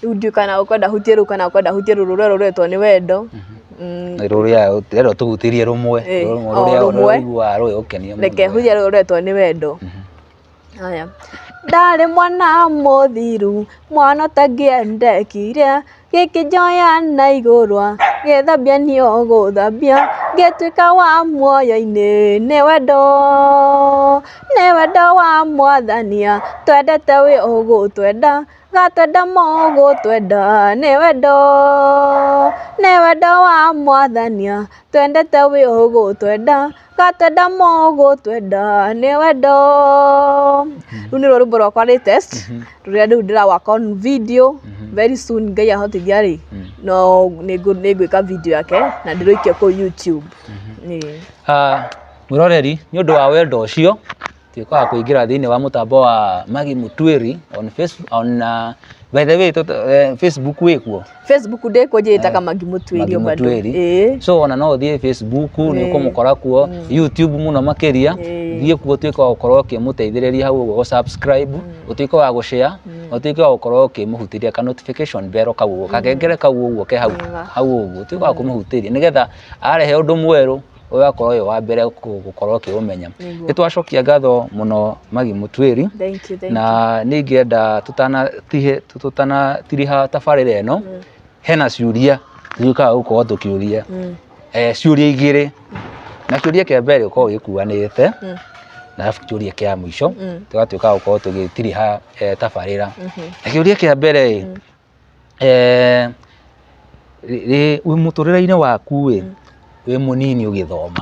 Speaker 1: rĩu ndiũĩ kana ũkwenda hutie rũu kana ũkwenda hutie rũrũ rwerũ rwetwo nĩ wendo.
Speaker 2: Rũrĩa rĩrĩa ũtũhutĩrie rũmwe,
Speaker 1: O
Speaker 2: rũrĩa
Speaker 1: rũmwe.
Speaker 2: ũiguaga rũgĩgũkenia mũno.
Speaker 1: Reke hutie rũrũ rwetwo nĩ wendo. Haya. Ndarĩ mwana mũthiru, mwana ũtangĩendekire, gĩkĩnjoya na igũrũ, Ngĩthambia niĩ ũgũthambia, ngĩtuĩka wa muoyo-inĩ. Nĩ wendo, nĩ wendo wa mwathania, twendete wĩ ũgũtwenda, gatwenda mũgũtwenda. Nĩ wendo, nĩ wendo wa mwathania, twendete wĩ ũgũtwenda, gatwenda mũgũtwenda. Nĩ wendo. Rĩu nĩruo rwĩmbo rwakwa latest, rũrĩa rĩu ndĩra work on video. Very soon Ngai ahotithia rĩ, no nĩngwĩka video yake na ndĩrũikie kũu YouTube. Ĩĩ.
Speaker 2: Ah, mwĩroreri, nĩ ũndũ wa wendo ũcio, tuĩka wa kũingĩra thĩinĩ wa mũtambo wa Maggie Mutwiri on Facebook, on by the way, Facebook wĩkuo?
Speaker 1: Facebook ndĩkuo, njĩtaga Maggie Mutwiri.
Speaker 2: Maggie
Speaker 1: o bado.
Speaker 2: Mutwiri.
Speaker 1: Ĩĩ.
Speaker 2: So ona no ũthiĩ Facebook nĩ ũkũmũkora kuo, YouTube mũno makĩria. Thiĩ kuo, ũtuĩke wa gũkorwo ũkĩmũteithĩrĩria hau ũguo gũ-subscribe, ũtuĩke wa gũ-share, ũtuĩke wa gũkorwo ũkĩmũhutĩria ka notification bell kau ũguo, kakengere kau ũguo ke hau hau ũguo, ũtuĩke wa kũmũhutĩria nĩgetha arehe ũndũ mwerũ ũgakorwo wĩ wa mbere gũkorwo ũkĩũmenya. Nĩ twacokia ngatho mũno, Maggie Mutwiri.
Speaker 1: Thank you, thank.
Speaker 2: Na nĩ ingĩenda tũtanatiriha tabarĩra ĩno, hena ciũria tũtuĩkaga gũkorwo tũkĩũria, ciũria igĩrĩ, na kĩũria kĩa mbere gĩkoragwo gĩkuanĩte na arabu kĩũria kĩa mũico tũgatuĩka gũkorwo tũgĩtiriha tabarĩra. Na kĩũria kĩa mbere ĩ, wĩ mũtũrĩre-inĩ waku ĩ, wĩ mũnini ũgĩthoma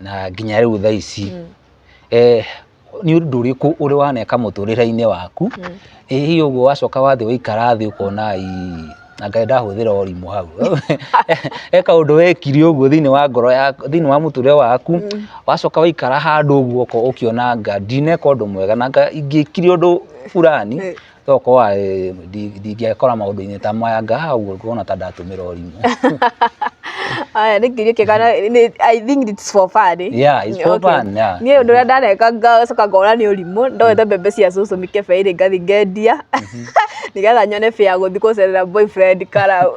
Speaker 2: na nginya rĩu thaa ici, nĩ ũndũ ũrĩkũ ũrĩ waneka mũtũrĩre-inĩ waku, ĩ hihi ũguo wacoka wathiĩ waikara thĩ ũkona ii, anga ndahũthĩra ũrimũ hau? He kaũndũ wekire ũguo thĩinĩ wa ngoro yaku, thĩinĩ wa mũtũrĩre waku, wacoka waikara handũ ũguo ũkĩona anga ndineka ũndũ mwega, na anga ingĩkire ũndũ fulani tokorwo ndingĩekora maũndũ-inĩ ta maya, anga haha ũguo ngona ta ndatũmĩra ũrimũ.
Speaker 1: Aya nĩ kĩũria kĩega na I think it's for fun.
Speaker 2: Yeah, it's for fun, yeah.
Speaker 1: Niĩ ũndũ ũrĩa ndaneka ngacoka ngona nĩ ũrimũ, ndoete mbembe cia cũcũ mĩkebe ĩrĩ ngathiĩ ngendia nĩgetha nyone bĩa gũthiĩ gũcerera boyfriend Karau.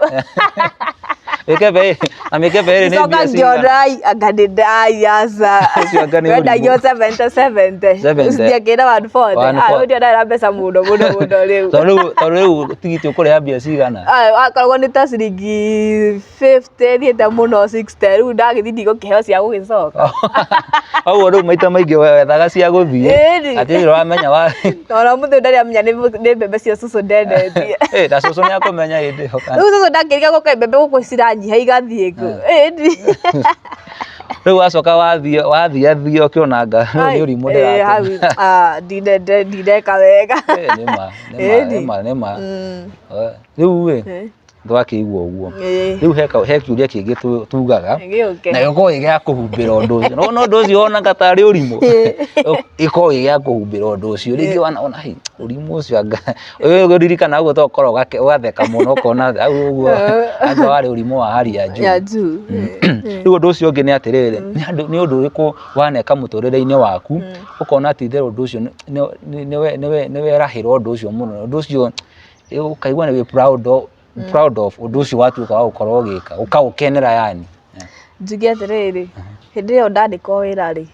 Speaker 2: Mĩkebe na mĩkebe ĩrĩ nĩ
Speaker 1: Ngĩcoka
Speaker 2: mbia cigana?
Speaker 1: ngĩona ai, anga nĩ ndai aca.
Speaker 2: Ũcio anga nĩ ũrimũ.
Speaker 1: Wendagio 70 70.
Speaker 2: 70.
Speaker 1: Ndiakĩra 140.
Speaker 2: 140.
Speaker 1: Ah, rĩu ndĩrona mbeca mũno mũno mũno rĩu.
Speaker 2: Tondũ rĩu tigiti ũkũrĩha mbia cigana?
Speaker 1: Ah, akoragwo nĩ ta ciringi 50, thiĩte mũno 60. Rĩu ndagĩthiĩ ndigũkĩheo cia gũgĩcoka.
Speaker 2: Ũguo rĩu maita maingĩ wethaga cia gũthiĩ.
Speaker 1: Ĩni.
Speaker 2: Atĩ rĩrĩa wamenya wa
Speaker 1: Ona mũthĩ ndarĩ amenya nĩ mbembe cia cũcũ ndendetie.
Speaker 2: Eh, na cũcũ nĩ akũmenya hĩndĩ ĩyo kana?
Speaker 1: Rĩu cũcũ ndakĩriga gũka mbembe gũkũ ciranyiha igathiĩ kũ. Ĩni.
Speaker 2: Rĩu wacoka wathiĩ wathiathia ũkĩona anga rĩu nĩ ũrimũ
Speaker 1: Eh, hau,
Speaker 2: ndĩratũmĩra.
Speaker 1: ah, ndineka wega.
Speaker 2: Eh, nĩ ma, nĩ ma,
Speaker 1: Ĩni.
Speaker 2: nĩ ma, nĩ ma. Rĩu ĩ, twakĩigua ũguo. Rĩu he kĩũria kĩngĩ tugaga
Speaker 1: Gĩũke.
Speaker 2: na gĩkoragwo gĩ gĩa kũhumbĩra ũndũ ũcio. Nĩwona ũndũ ũcio wonaga tarĩ ũrimũ, gĩkoragwo gĩ gĩa kũhumbĩra ũndũ ũcio. Rĩngĩ wona hĩ, ũrimũ ũcio anga ũririkana ũguo to ũkorwo ũgatheka mũno ũkona hau ũguo anga warĩ ũrimũ wa hali ya juu.
Speaker 1: Ya juu.
Speaker 2: Rĩu ũndũ ũcio ũngĩ nĩ atĩrĩrĩ, nĩ ũndũ ũrĩkũ waneka mũtũrĩre-inĩ waku ũkona ti itherũ ũndũ ũcio nĩ werahĩra ũndũ ũcio mũno, ũndũ ũcio ũkaigua nĩ wĩ proud of ũndũ ũcio watuĩka wa gũkorwo ũgĩka, ũkaũkenera yani?
Speaker 1: Njuge atĩrĩrĩ, hĩndĩ ĩyo ndandĩkwo wĩra rĩ,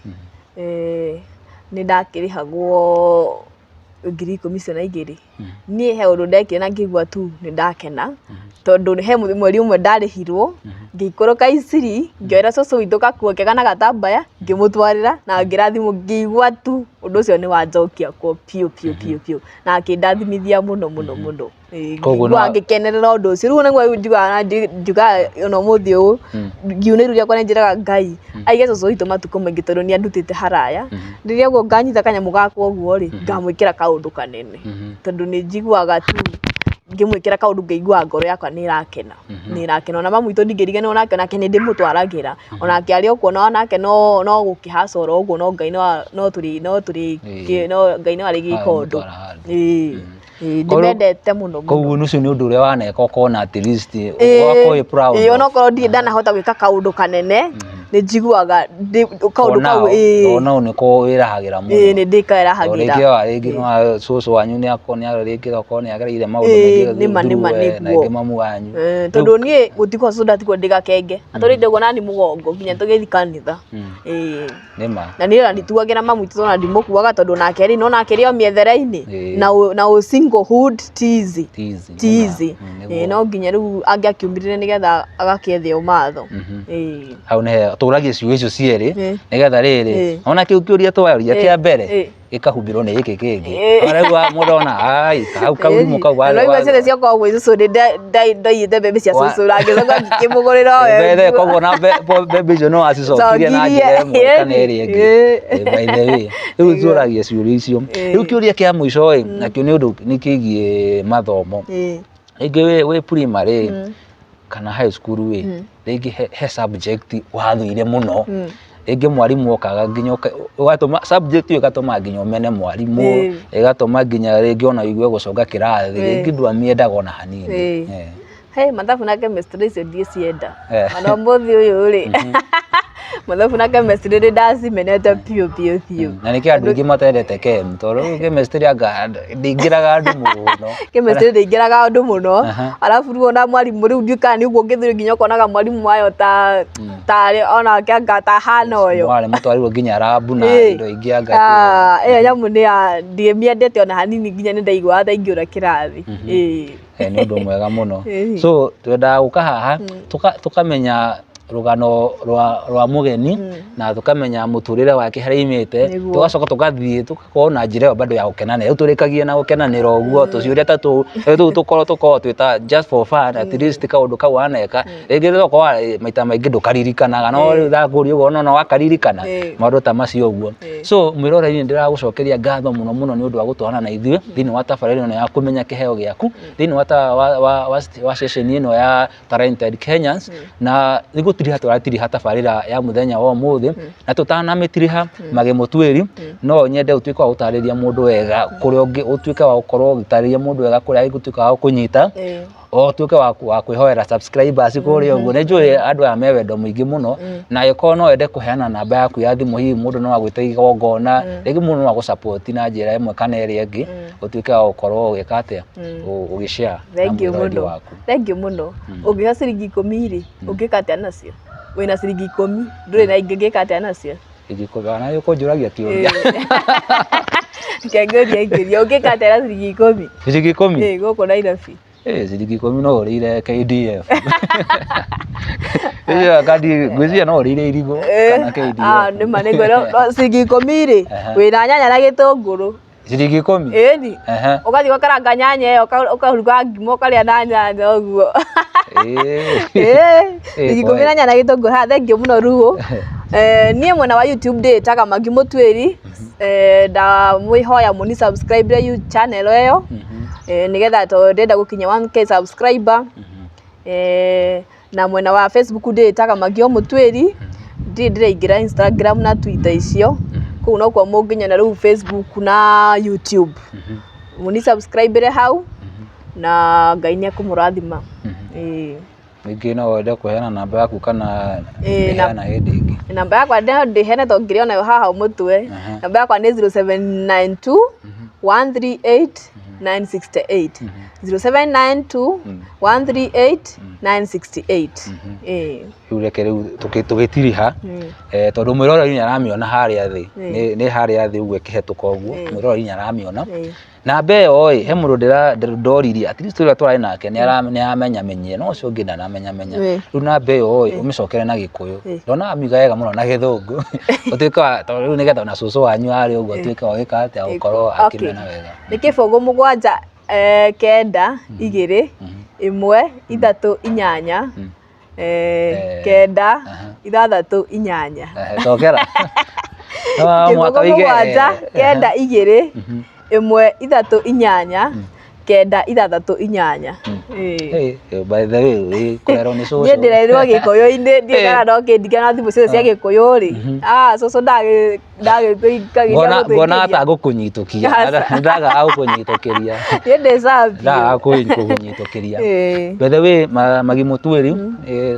Speaker 1: nĩ ndakĩrĩhagwo 12,000. Niĩ he ũndũ ndekire na ngĩigua tu nĩ ndakena, tondũ he mweri ũmwe ndarĩhirwo, ngĩikũrũka Isiri, ngĩoera cũcũ witũ gakuo kega na gatambaya, ngĩmũtwarĩra na ngĩrathimwo, ngĩigua tu ũndũ ũcio nĩ wanjokia kuo biũ biũ biũ biũ, na akĩndathimithia mũno mũno mũno.
Speaker 2: Koguo
Speaker 1: Ngĩigua ngĩkenerera ũndũ ũcio. Rĩu nĩguo njugaga njugaga ona ũmũthĩ ũyũ ngiuna iru rĩakwa nĩ njĩraga Ngai aige cũcũ witũ matukũ maingĩ tondũ nĩ andutĩte haraya. Rĩrĩa ũguo nganyita kanyamũ gakwa ũguo rĩ, ngamwĩkĩra kaũndũ kanene, tondũ nĩ njiguaga tu ngĩmwĩkĩra kaũndũ ngaigua ngoro yakwa nĩ ĩrakena, nĩ ĩrakena. Ona mamu witũ ndingĩriganĩrwo nake, onake nĩ ndĩmũtwaragĩra, onake arĩ o kuo onake no gũkĩhaca oro ũguo, no Ngai no tũrĩ no tũrĩ no Ngai no arĩgĩka ũndũ.
Speaker 2: Amũtwara handũ.
Speaker 1: Ĩĩ. Ĩĩ, ndĩmendete mũno mũno.
Speaker 2: Koguo ũcio nĩ ũndũ ũrĩa waneka ũkona at least ũgakorwo wĩ proud
Speaker 1: Ĩĩ,
Speaker 2: of.
Speaker 1: Onokorwo ndirĩ ndanahota gwĩka kaũndũ kanene. Nĩ njiguaga kaũndũ kau, ĩĩ.
Speaker 2: Onao nĩko wĩrahagĩra mũno.
Speaker 1: Ĩĩ, nĩ ndĩkerahagĩra.
Speaker 2: Rĩngĩ wa rĩngĩ no cũcũ wanyu nĩ akorwo nĩ rĩngĩ okorwo nĩ agereire maũndũ maingĩ
Speaker 1: Nĩma, nĩma,
Speaker 2: through, na
Speaker 1: nĩguo.
Speaker 2: rĩngĩ mamu wanyu.
Speaker 1: Tondũ niĩ gũtikwa cũcũ ndatigwo ndĩ gakenge, atũrĩte ũguo nani mũgongo nginya tũgĩthiĩ kanitha. Ĩĩ.
Speaker 2: Nĩma.
Speaker 1: Na niĩ ona ndituagĩra mamu witũ ona ndimũkuaga tondũ nake rĩ nona akĩrĩ o mĩethere-inĩ. Na ũ singlehood ti easy.
Speaker 2: Ti easy,
Speaker 1: Ti
Speaker 2: nĩma.
Speaker 1: easy.
Speaker 2: Nĩguo.
Speaker 1: Ĩĩ, no nginya rĩu angĩakiumĩrire nĩgetha agakĩethe ũmatho. Ĩĩ.
Speaker 2: Hau nĩ tũragie ciugo icio cierĩ nĩgetha rĩrĩ ona kĩu kĩũria twaria kĩa mbere gĩkahumbĩrwo nĩ gĩkĩ kĩngĩ. Rĩu mũndũ ona ai hau kaũrimũ kau
Speaker 1: Na no ciothe ciakwa gwĩ cũcũ nĩ ndaiyĩte mbembe cia cũcũ na ngĩcoka ngĩkĩmũgũrĩra o we.
Speaker 2: Mbere koguo na mbembe icio no wacicokirie na njĩra ĩmwe kana ĩrĩa ĩngĩ. By the way, rĩu tũragia ciũria icio. Rĩu kĩũria kĩa mũico ĩ, nakĩo nĩ ũndũ nĩ kĩgiĩ mathomo. Rĩngĩ wĩ primary kana high school ĩ, rĩngĩ he subject wathũire mũno, rĩngĩ mwarimũ okaga nginya ũgatũma subject ĩyo ĩgatũma nginya ũmene mwarimũ, ĩgatũma nginya rĩngĩ ona ũigue gũcoka kĩrathi, rĩngĩ ndwamĩendaga ona hanini.
Speaker 1: Hey, mathabu na chemistry icio ndiĩcienda. Ona ũmũthĩ ũyũ rĩ, mathabu na chemistry nĩ ndacimenete biũ biũ biũ.
Speaker 2: Na nĩkĩo andũ aingĩ matendete chem, tondũ rĩu chemistry anga ndĩingĩraga andũ mũno.
Speaker 1: Chemistry ndĩingĩraga andũ mũno. Arabu rĩu ona mwarimũ rĩu ndiũĩ kana nĩ ũguo ũngĩthiĩ nginya ũkonaga mwarimũ wayo ta tarĩ onake anga ta ahana ũyũ.
Speaker 2: Mwarĩ mũtwarirwo nginya lab na indo ingĩ anga.
Speaker 1: Ĩyo nyamũ nĩ ya ndiĩmĩendete ona hanini nginya nĩ ndaiguaga ta ingĩũra kĩrathi. Ĩĩ.
Speaker 2: Nĩ ũndũ mwega mũno. So twendaga gũka haha tũkamenya rũgano rwa mũgeni na tũkamenya mũtũrĩre wake harĩa aimĩte, tũgacoka tũgathiĩ tũgakorwo na njĩra ĩyo bado ya gũkenanĩra. Rĩu tũrĩkagia na gũkenanĩra ũguo, tũciũria ta tũu, rĩu tũu tũkoragwo twĩ ta just for fun, at least kaũndũ kau waneka, rĩngĩ no ũkorwo maita maingĩ ndũkaririkanaga, no rĩu ndakũria ũguo no wakaririkana, maũndũ ta macio ũguo. So mwĩroreri nĩ ndĩragũcokeria ngatho mũno mũno nĩ ũndũ wa gũtwarana na ithuĩ thĩinĩ wa tabarĩra ĩno ya kũmenya kĩheo gĩaku, thĩinĩ wa ceceni ĩno ya Talented Kenyans, na nĩ gũtiriha tũratiriha tabarĩra ya mũthenya wa ũmũthĩ, na tũtanamĩtiriha Maggie Mũtuĩri, no nyende ũtuĩke wa gũtarĩria mũndũ wega kũrĩa ũngĩ, ũtuĩke wa gũkorwo ũgĩtarĩria mũndũ wega kũrĩa angĩtuĩka wa gũkũnyita, o ũtuĩke wa kwĩhoera subscribers kũrĩa ũguo. Nĩ njũĩ andũ aya me wendo mũingĩ mũno, na angĩkorwo no wende kũheana namba yaku ya thimũ, hihi mũndũ no agwĩte igongona, rĩngĩ mũndũ no agũ support na njĩra ĩmwe kana ĩrĩa ĩngĩ, ũtuĩke wa gũkorwo ũgĩka atĩa, ũgĩ share na
Speaker 1: Thengiũ
Speaker 2: mwĩroreri
Speaker 1: mũno.
Speaker 2: waku.
Speaker 1: Thengiũ mũno. Ũngĩheo ciringi 10 rĩ, ũngĩka atĩa nacio? Wĩna ciringi 10, ndũrĩ na ingĩ, ũngĩka atĩa nacio?
Speaker 2: Ciringi 10, ona ũkũnjũragia kĩũria.
Speaker 1: Reke ngũrie kĩũria, ũngĩka atĩa na ciringi 10?
Speaker 2: Ciringi 10?
Speaker 1: Ĩĩ, gũkũ Nairobi.
Speaker 2: Ĩĩ, ciringi 10 no ũrĩire KDF. Ngwĩciria kandi ngwĩciria no ũrĩire irigũ kana KDF.
Speaker 1: Ah, nĩma nĩ ngwĩra, ciringi 10 rĩ, wĩna nyanya na gĩtũngũrũ.
Speaker 2: Ciringi 10?
Speaker 1: Ĩni. Ũgathiĩ ũgakaranga nyanya ĩyo ũkaruga ngima ũkarĩa na nyanya ũguo. Ĩĩ. Ciringi 10 na nyanya na gĩtũngũrũ. Haya, thengiũ mũno Ruo. Niĩ mwena wa YouTube ndĩĩtaga Maggie Mũtuĩri. Ndamwĩhoya mũni subscribe channel ĩyo nĩgetha tondũ ndĩrenda gũkinya 1K subscriber. Na mwena wa Facebook ndĩĩtaga Maggie o Mũtuĩri. Ndirĩ ndĩraingĩra Instagram na Twitter icio. Kũu nokuo mũngĩnyona rĩu Facebook na YouTube. Mũni subscribe hau na Ngai nĩ ekũmũrathima. Ĩĩ.
Speaker 2: Ningĩ no wende kũheana namba yaku kana ũngĩheana hĩndĩ ĩngĩ?
Speaker 1: Namba yakwa no ndĩheane tondũ ngĩrĩ onayo haha mũtwe. Namba yakwa nĩ 0792 138 968. 0792 138 968. Ĩĩ.
Speaker 2: Rĩu reke rĩu tũgĩtiriha, tondũ mwĩroreri nĩ aramĩona harĩa thĩ, nĩ harĩa thĩ ũguo ĩkĩhetũka ũguo, mwĩroreri nĩ aramĩona. Namba ĩyo ĩ, he mũndũ ndoririe, at least ũrĩa tũrarĩ nake nĩ aramenyamenyire, no ũcio ũngĩ ndanamenyamenya. Rĩu namba ĩyo ĩ, ũmĩcokere na Gĩkũyũ. Ndona amiuga wega mũno na Gĩthũngũ, ũtuĩke wa, tondũ rĩu nĩgetha ona cũcũ wanyu harĩa ũguo atuĩke wa gwĩka atĩa, gũkorwo akĩmenya wega.
Speaker 1: Nĩ 0 7 9 2 1 3 8 9 6 8.
Speaker 2: Cokera.
Speaker 1: 0 7 9 2 1 3 8 9 6 8. Ĩĩ.
Speaker 2: Hey, by the way, ĩ, kũrerwo nĩ cũcũ.
Speaker 1: Niĩ ndĩrerirwo gĩkũyũ-inĩ ndiĩ
Speaker 2: Eh.
Speaker 1: kana no kĩndigana na thimũ ciothe cia gĩkũyũ rĩ, ah, cũcũ ndagĩtũikagia.
Speaker 2: Ngona ta ngũkũnyitũkia.
Speaker 1: Aca.
Speaker 2: Ndagaga gũkũnyitũkĩria.
Speaker 1: Niĩ ndĩ sabi.
Speaker 2: Ndagaga kũkũnyitũkĩria.
Speaker 1: Ĩĩ.
Speaker 2: By the way, Magi Mũtuĩri,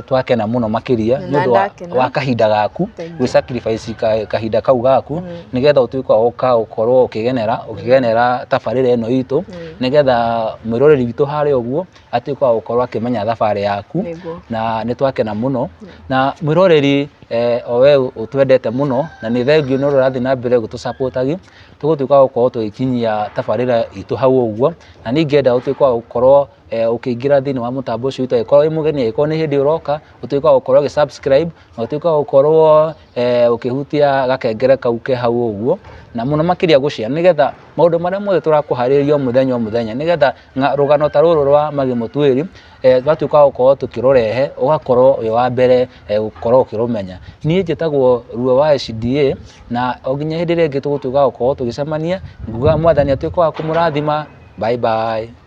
Speaker 2: twakena mũno makĩria
Speaker 1: Na
Speaker 2: nĩ ũndũ
Speaker 1: ndakena.
Speaker 2: wa kahinda gaku,
Speaker 1: Thank you.
Speaker 2: gwĩ sacrifice kahinda kau gaku nĩgetha ũtuĩke wa gũka gũkorwo ũkĩgenera tabarĩra ĩno itũ, nĩgetha mwĩroreri witũ harĩa ũguo atuĩke wa gũkorwo akĩmenya thabarĩ yaku.
Speaker 1: Nĩguo.
Speaker 2: Na nĩ twakena mũno. Na mwĩroreri, o we ũtwendete mũno, na nĩ thengiũ nĩ ũrĩa ũrathiĩ na mbere gũtũ-support-agi, tũgũtuĩka wa gũkorwo tũgĩkinyia tabarĩra itũ hau ũguo. Na niĩ ingĩenda ũtuĩke wa gũkorwo ũkĩingĩra thĩinĩ wa mũtambo ũcio witũ, angĩkorwo wĩ mũgeni, angĩkorwo nĩ hĩndĩ ũroka, ũtuĩke wa gũkorwo ũgĩ subscribe, na ũtuĩke wa gũkorwo ũkĩhutia gakengere kau ke hau ũguo, na mũno makĩria gũ share, nĩgetha maũndũ marĩa mothe tũrakũharĩrĩria o mũthenya o mũthenya, nĩgetha rũgano ta rũrũ rwa Maggie Mũtuĩri, twatuĩka wa gũkorwo tũkĩrũrehe, ũgakorwo wĩ wa mbere gũkorwo ũkĩrũmenya. Niĩ njĩtagwo Ruo wa SDA, na o nginya hĩndĩ ĩrĩa ĩngĩ tũgũtuĩka wa gũkorwo tũgĩcemania, ngugaga Mwathani atuĩke wa kũmũrathima. Bye bye.